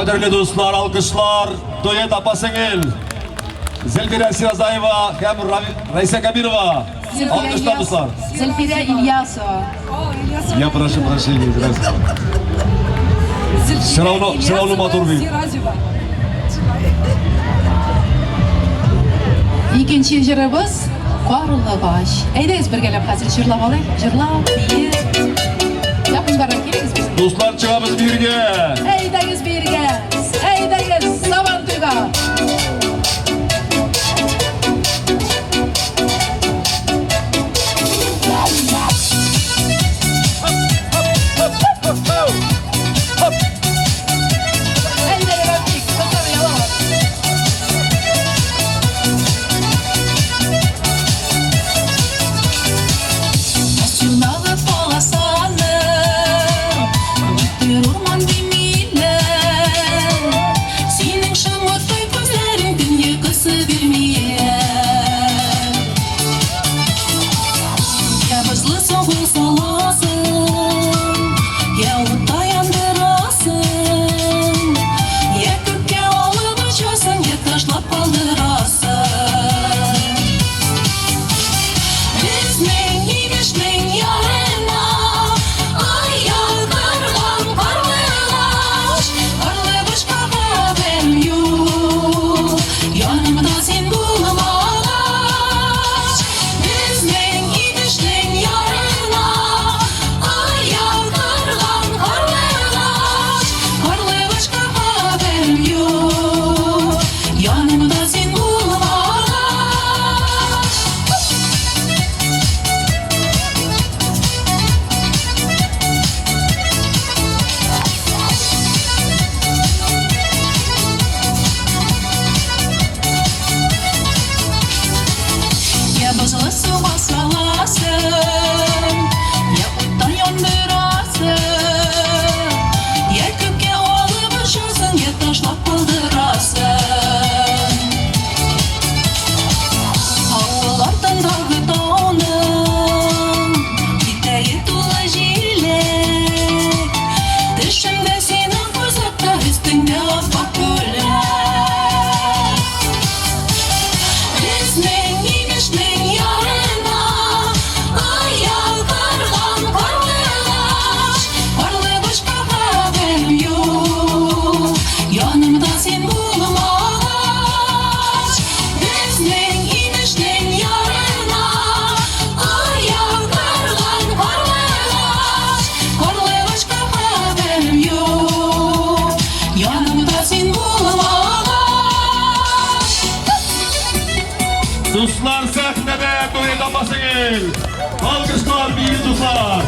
Кадерле дуслар, алкышлар, дуэт апа-сеңел. Зөлфирә Сиразаева һәм Раиса Кабирова. Алкышлар, дуслар. Зөлфирә Ильясова. Я прошу прощения, здравствуйте. Все равно, все равно матур бит. Икенче җырыбыз Карлыгач. Әйдәгез бергәләп хәзер җырлап алыйк. Җырлап, биеп. Якындарак килегез безгә. Дуслар, чыгабыз биергә. Әйдәгез биергә. Әйдәгез Сабантуйга. Әйдә, Рафик, кызлар ялалар. Сюнагы полосаны Үтер урман димиләр. Синең шомыртай күзләрең төн йокысы бирмиләр. Я бозлы суга саласың, я утта яндырасың, я күккә алып очасың, я ташлап калдырасың. Безнең инешнең ярына аяк корган карлыгач, карлыгачка хәбәрем юк, янымда син булмагач. Безнең инешнең ярына аяк корган карлыгач, карлыгачка хәбәрем юк, янымда син булмагач. Я бозлы суга саласың, я утта яндырасың, я күккә алып очасың, я ташлап калдырасың. Авыл артындагы тауның итәге тулы җиләк. Төшемдә синең кузакта өстеңдә ап-ак күлмәк. Безнең инешнең ярына аяк корган карлыгач, карлыгачка хәбәрем юк, янымда син булмагач. Безнең инешнең ярына аяк корган карлыгач, карлыгачка хәбәрем юк, янымда син булмагач. Дуслар сәхнәдә дуэт апа-сеңел. Алкышлар, биегез, дуслар.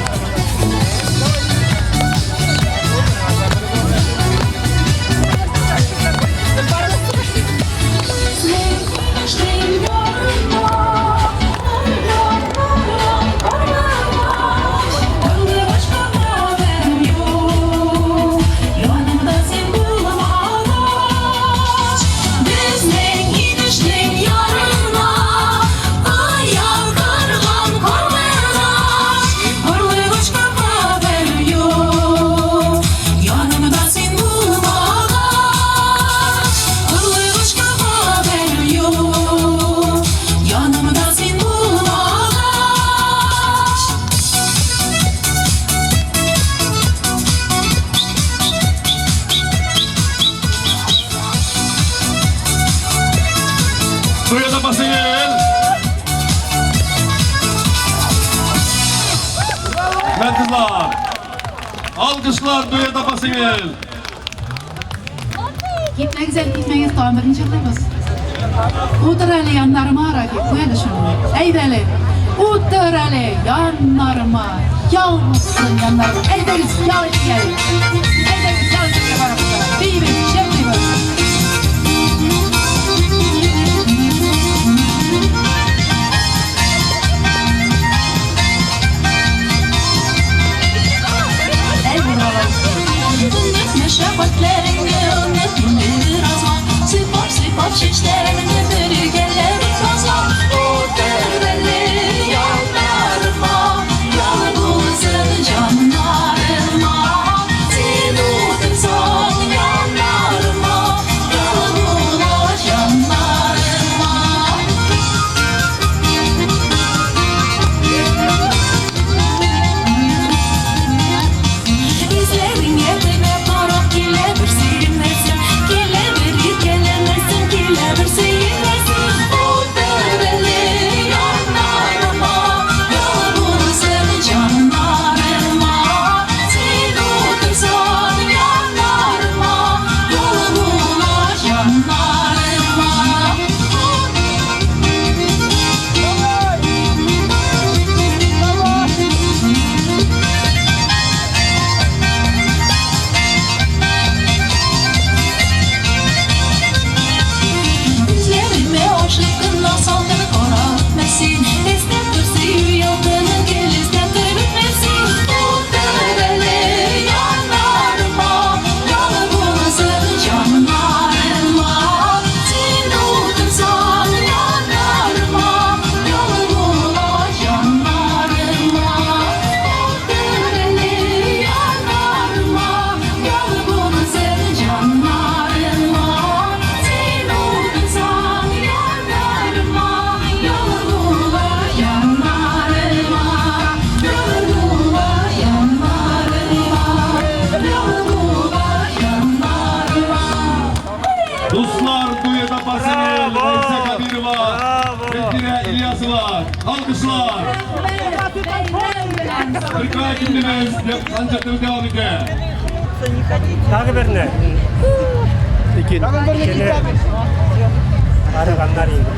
Инешнең ярына аяк корган карлыгач, карлыгачка хәбәрем юк, янымда син булмагач. Безнең инешнең ярына аяк корган карлыгач, карлыгачка хәбәрем юк, янымда син булмагач. Карлыгачка хәбәрем юк, янымда син булмагач. Дуэт апа-сеңел. Рәхмәт, кызлар. Алкышлар, дуэт апа-сеңел. Китмәгез әле, китмәгез, тагын берне җырлыйбыз. Утыр әле яннарыма, Рафик, куй әле шуны. Әйдә әле. Утыр әле яннарыма. Ял булсын яннарыма. Әйдәгез, ял итик әле. Әйдәгез, ял итәргә барабыз. Биибез, җырлыйбыз. Әй, булалар. Оныт мәшәкатьләреңне, оныт мине беразга. Сыйпап, сыйпап чәчләреңне бөрегәннәр таза. Утыр әле яннарыма, ял булсын җаннарыма. Син Габбасова. Алкышлар. Рәхмәт, бәйрәм белән. Өлкә хакимлегебез концертыбыз дәвам итә. Тагы берне. Икене. Арыганнар инде.